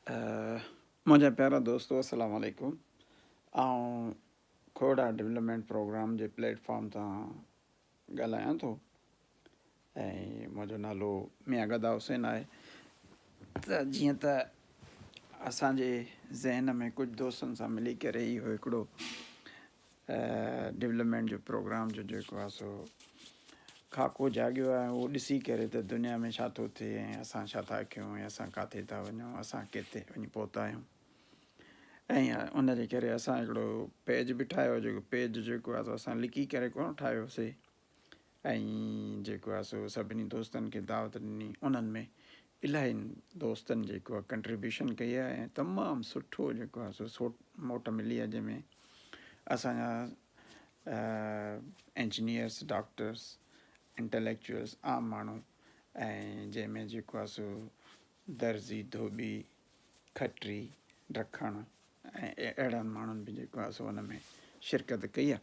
منهنجا پيارا دوستو السلام عليڪم آئون کوڙا ڊولپمينٽ پروگرام جي پليٽ فارم تان ڳالهايان ٿو ۽ منهنجو نالو ميان گدا حسين آهي ته جيئن ته اسانجي ذهن ۾ ڪجهه دوستن سان ملي ڪري اهو هڪڙو ڊولپمينٽ جو پروگرام جو جيڪو آهي سو خاڪو جاڳيو آهي اهو ڏسي ڪري ته دنيا ۾ ڇا ٿو ٿئي ۽ اسان ڇا ٿا ڪيون ۽ اسان ڪاٿي ٿا وڃون اسان ڪٿي وڃي پهتا آهيون ۽ ان جي ڪري اسان هڪڙو پيج به ٺاهيو جيڪو پيج جيڪو آهي سو اسان لڪي ڪري ڪونه ٺاهيوسي ۽ جيڪو آهي سو سڀني دوستن کي دعوت ڏني انهن ۾ الاهي دوستن جيڪو آهي ڪنٽريبيوشن ڪئي آهي ۽ تمام سٺو جيڪو آهي سو سوٽ موٽ ملي آهي جنهن ۾ اسان جا انجنيئرس ڊاڪٽرس انٽليڪچوئلس عام ماڻهو ۽ جنهن ۾ جيڪو آهي سو درزي ڌوٻي کٽري ڊکڻ ۽ اهڙن ماڻهن به جيڪو آهي سو ان ۾ شرڪت ڪئي آهي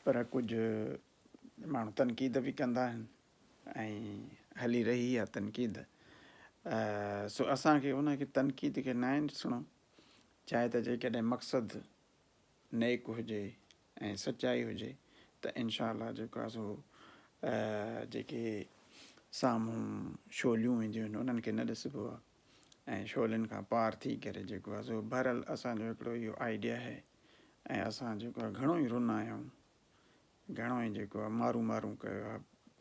پر ڪجهه ماڻهو تنقيد به ڪندا آهن ۽ هلي رهي آهي تنقيد سو اسانکي ان کي تنقيد کي ناهي ڏسڻو چاهي ته جيڪڏهن مقصد نيڪ هجي ۽ سچائي هجي ته انشاء الله جيڪو آهي سو جيڪي سامهون شعليون اينديون آهن انهن کي نه ڏسبو آهي ۽ شعلين کان پار ٿي ڪري جيڪو آهي سو بهرحال اسان جو هڪڙو اهو آئيڊيا آهي ۽ اسان جيڪو آهي گهڻو ئي رنا آهيون گهڻو ئي جيڪو آهي مارون مارون ڪيو آهي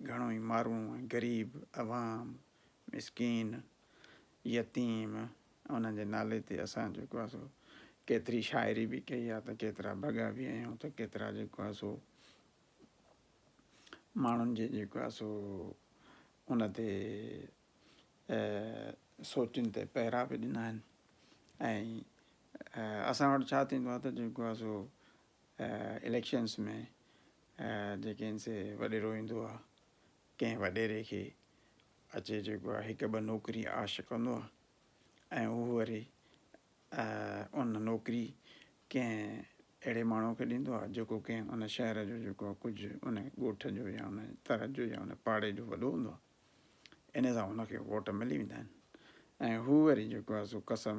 گهڻو ئي مارون ۽ غريب عوام مسڪين يتيم انهن جي نالي تي اسان جيڪو آهي سو ڪيتري شاعري به ڪئي آهي ته ڪيترا ڀڳا به آهيون ته ڪيترا جيڪو آهي سو ماڻهن جي جيڪو آهي سو ان تي سوچن تي پهرا به ڏنا آهن ۽ اسان وٽ ڇا ٿيندو آهي ته جيڪو آهي سو اليڪشنس ۾ جيڪي آهن سي وڏيرو ايندو آهي ڪنهن وڏيري کي اچي جيڪو آهي هڪ ٻه نوڪري آش ڪندو آهي ۽ هو وري ان نوڪري ڪنهن اهڙي ماڻهو کي ڏيندو آهي جيڪو ڪنهن ان شهر جو جيڪو آهي ڪجهه ان ڳوٺ جو يا ان تر جو يا ان پاڙي جو وڏو هوندو آهي ان سان هن کي ووٽ ملي ويندا آهن ۽ هو وري جيڪو آهي سو قسم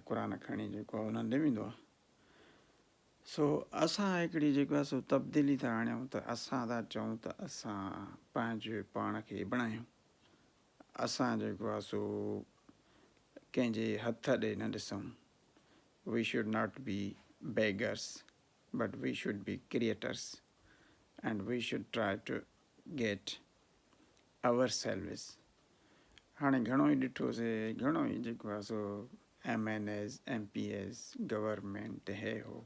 قرآن کڻي جيڪو آهي انهن ڏي ويندو آهي سو اسان هڪڙي جيڪو آهي سو تبديلي ٿا آڻيون ته اسان ٿا چئون ته اسان پنهنجي پاڻ کي بڻايون اسان جيڪو آهي سو ڪنهن جي هٿ ڏي نه ڏسون we should not be beggars but we should be creators and we should try to get ourselves هاڻي گهڻو ئي ڏٺوسي گهڻو ئي جيڪو آهي سو M N As M P As government هي هو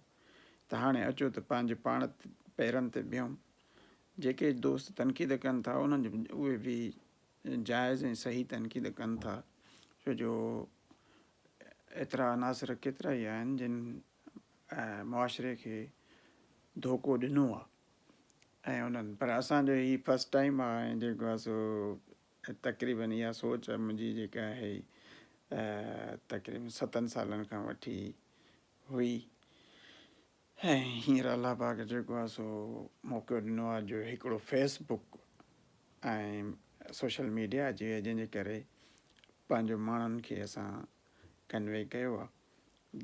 ته هاڻي اچو ته پنهنجي پاڻ پيرن تي بيهون جيڪي دوست تنقيد ڪن ٿا انهن جو اهي به جائز ۽ صحيح تنقيد ڪن ٿا ڇو جو ايترا عناصر ڪيترا ئي آهن جن معاشري کي ڌوڪو ڏنو آ ۽ انهن پر اسان جو هي فرسٽ ٽائيم آ ۽ جيڪو آ سو تقريبن اها سوچ منهنجي جيڪا آهي تقريبن ستن سالن کان وٺي هئي ۽ هينئر الله پاڪ جيڪو آ سو موقعو ڏنو آ جو هڪڙو فيس بڪ ۽ سوشل ميڊيا اچي وئي جنهن جي ڪري پنهنجو ماڻهن کي اسان ڪنوي ڪيو آ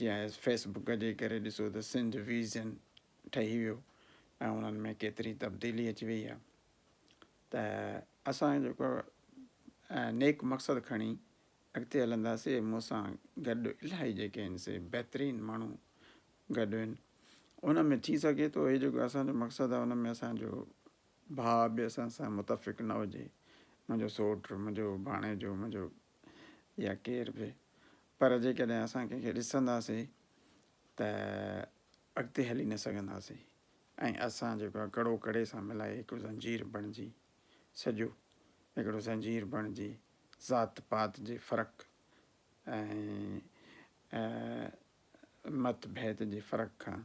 جيئن فيس بڪ جي ڪري ڏسو ته سنڌ ويزن ٺهي ويو ۽ انهن ۾ ڪيتري تبديلي اچي وئي آهي ته اسان جيڪو نيڪ مقصد کڻي اڳتي هلنداسي مون سان گڏ الاهي جيڪي آهن سي بهترين ماڻهو گڏ آهن ان ۾ ٿي سگهي ٿو هي جيڪو اسانجو مقصد آهي ان ۾ اسانجو ڀاء به اسان سان متفق نه هجي منهنجو سوٽ منهنجو ڀاڻيجو منهنجو يا ڪير به پر جيڪڏهن اسان ڪنهن کي ڏسنداسين ته اڳتي هلي نه سگهنداسين ۽ اسان جيڪو آهي ڪڙو ڪڙي سان ملائي هڪ زنجير بڻجي سڄو هڪڙو زنجير بڻجي ذات پات جي فرق ۽ مت ڀيد جي فرق کان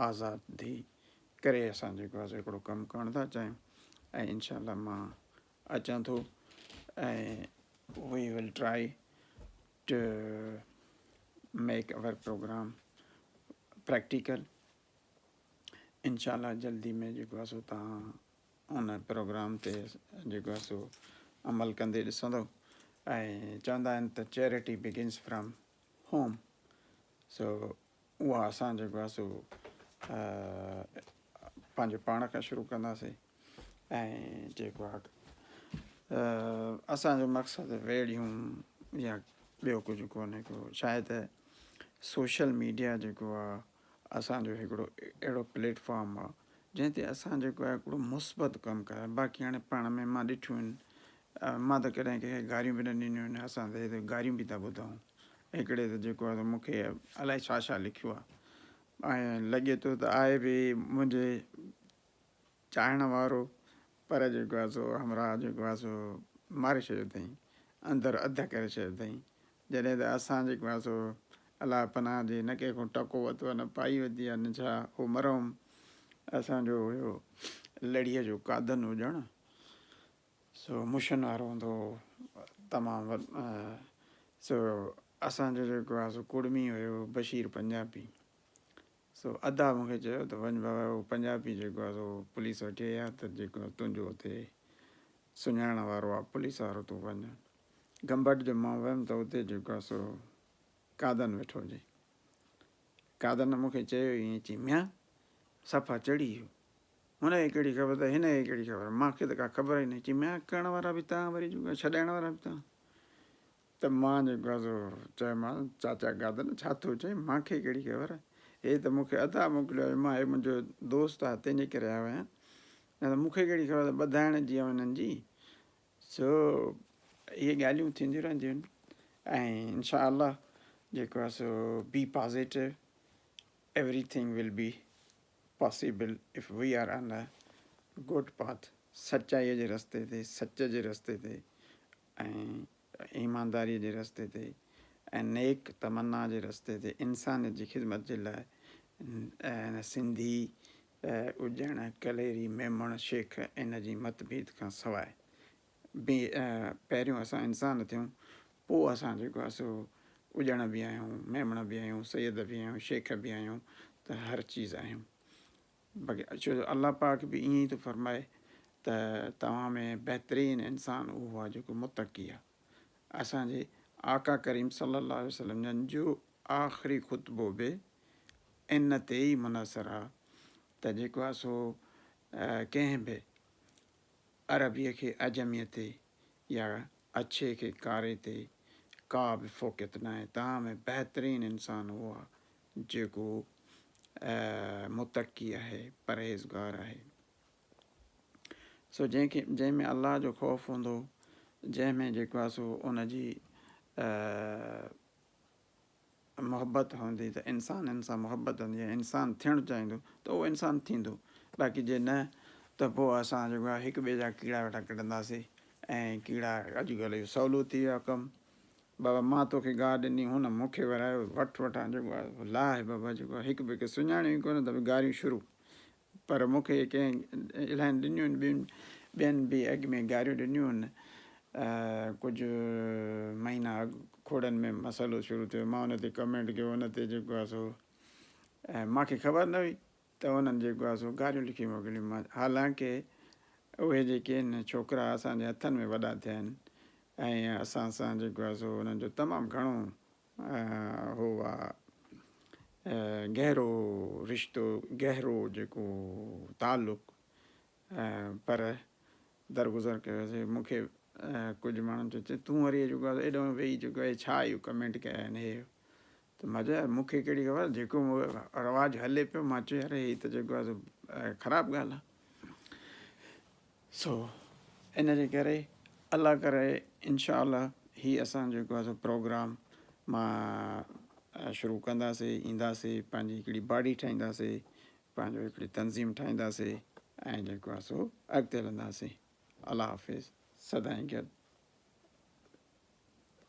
آزاد ٿي ڪري اسان جيڪو آهي سو هڪڙو ڪم ڪرڻ ٿا چاهيون ۽ انشاء الله مان اچان ٿو ۽ we will try to make our programme practical انشاء الله جلدي ۾ جيڪو آهي سو تان ان پروگرام تي جيڪو آهي سو عمل ڪندي ڏسندو. ۽ چوندا آهن ته چيرٽي بگنس فرام هوم سو اها اسان جيڪو آهي سو پنهنجو پاڻ کان شروع ڪنداسين ۽ جيڪو آهي اسانجو مقصد ويڙهيون يا ٻيو ڪجهه ڪونهي ڪو شايد سوشل ميڊيا جيڪو آهي اسانجو هڪڙو اهڙو پليٽ فارم آهي جنهن تي اسان جيڪو آهي هڪڙو مثبت ڪم ڪري باقي هاڻي پاڻ ۾ مان ڏٺيون آهن مان ته ڪڏهن ڪنهن کي گاريون به نه ڏنيون آهن اسان ته هتي گاريون به ٿا ٻڌون هڪڙي ته جيڪو آهي مون کي الائي ڇا ڇا لکيو آهي ۽ لڳي ٿو ته آهي به منهنجي چاهڻ وارو پر جيڪو آهي سو همراهه جيڪو آهي سو ماري ڇڏيو اٿئي اندر اڌ ڪري ڇڏيو اٿئي جڏهن ته اسان جيڪو آهي سو الله پناهه جي نه ڪنهن کان ٽڪو ورتو آهي نه پائي ورتي آهي نه ڇا هو مرحوم اسان جو هيو لڙهيء جو قادن هجڻ سو مشن وارو هوندو هو تمام سو اسان جو جيڪو آهي سو ڪڙمي هيو بشير پنجابي سو ادا مون کي چيو ته وڃ بابا هو پنجابي جيڪو آهي سو پوليس وٺي آئي آهي ته جيڪو تنهنجو اتي سڃاڻڻ وارو آهي پوليس وارو تون وڃ گمبٽ جو مان ويم ته اتي جيڪو آهي سو قادن ويٺو هجي قادن مون کي چيو ائين چي ميان صفا چڙهي ويو هن کي ڪهڙي خبر ته هن کي ڪهڙي خبر مان کي ته ڪا خبر ئي نه چي ميان ڪرڻ وارا به تان وري جيڪو ڇڏائڻ وارا به تان ته مان جيڪو آهي سو چيومانس چاچا گادن ڇا ٿو چئين مان کي ڪهڙي خبر هي ته مون کي ادا موڪليو آهي مان هي منهنجو دوست آهي تنهن جي ڪري آيو آهيان نه ته مون کي ڪهڙي خبر ته ٻڌائڻ جي انهن جي سو اهي ڳالهيون ٿينديون رهنديون آهن ۽ انشاء الله جيڪو آهي سو be positive everything will be possible if we are on a good path سچائي جي رستي تي سچ جي رستي تي ۽ ايمانداريء جي رستي تي ۽ نيڪ تمنا جي رستي تي انسانيت جي خدمت جي لاء سنڌي اجڻ، ڪليري، ميمڻ، شيخ ان جي مت ڀيد کان سواء به پهريون اسان انسان ٿيون پوء اسان جيڪو آهي سو اجڻ به آهيون، ميمڻ به آهيون، سيد به آهيون، شيخ به آهيون ته هر چيز آهيون. باقي ڇو جو الله پاڪ به ائين ئي ٿو فرمائي ته توهان ۾ بهترين انسان اهو آهي جيڪو متقي آهي. اسان جي آقا ڪريم صلي الله عليه وسلم جن جو آخري خطبو به ان تي ئي منحصر آهي ته جيڪو آهي سو ڪنهن به عربيء کي عجميء تي يا اڇي کي ڪاري تي ڪا به فوقيت ناهي. توهان ۾ بهترين انسان اهو آهي جيڪو متقي آهي، پرهيزگار آهي. سو جنهن کي جنهن ۾ الله جو خوف هوندو، جنهن ۾ جيڪو آهي سو ان جي محبت هوندي ته انسانن سان محبت هوندي ۽ انسان ٿيڻ چاهيندو ته اهو انسان ٿيندو باقي جي نه ته پوء اسان جيڪو آهي هڪ ٻئي جا ڪيڙا ويٺا ڪڍنداسي ۽ ڪيڙا اڄڪلهه اهو سولو ٿي ويو آهي ڪم بابا مان توکي گاهه ڏني هن مون کي ورايو وٺ وٺان جيڪو آهي لاهه بابا جيڪو آهي هڪ ٻئي کي سڃاڻيو ئي ڪونه ته به گاريون شروع پر مون کي ڪنهن الاهين ڏنيون آهن ٻين ٻين به اڳ ۾ گاريون ڏنيون آهن ڪجهه مهينا اڳ کوڙن ۾ مسئلو شروع ٿيو مان ان تي ڪمينٽ ڪيو ان تي جيڪو آهي سو مان کي خبر نه هئي ته انهن جيڪو آهي سو گاريون لکي موڪليون مان حالانڪه اهي جيڪي آهن ڇوڪرا اسان جي هٿن ۾ وڏا ٿيا آهن ۽ اسان سان جيڪو آهي سو انهن جو تمام گهڻو هو آ گهرو رشتو گهرو جيڪو تعلق پر درگذر ڪيوسي مون کي ڪجهه ماڻهن چيو چي تون وري جيڪو آ ايڏو ويهي جيڪو آهي ڇا اهو ڪمينٽ ڪيا آهن هي ته مان چيو يار مون کي ڪهڙي خبر جيڪو رواج هلي پيو مان چيو يار هي ته جيڪو آهي سو خراب ڳالهه آهي سو ان جي ڪري الله ڪري انشاء الله هي اسان جيڪو آهي سو پروگرام مان شروع ڪنداسي اينداسي پنهنجي هڪڙي باڊي ٺاهينداسي پنهنجو هڪڙي تنظيم ٺاهينداسي ۽ جيڪو آهي سو اڳتي هلنداسي الله حافظ سدائين گڏ.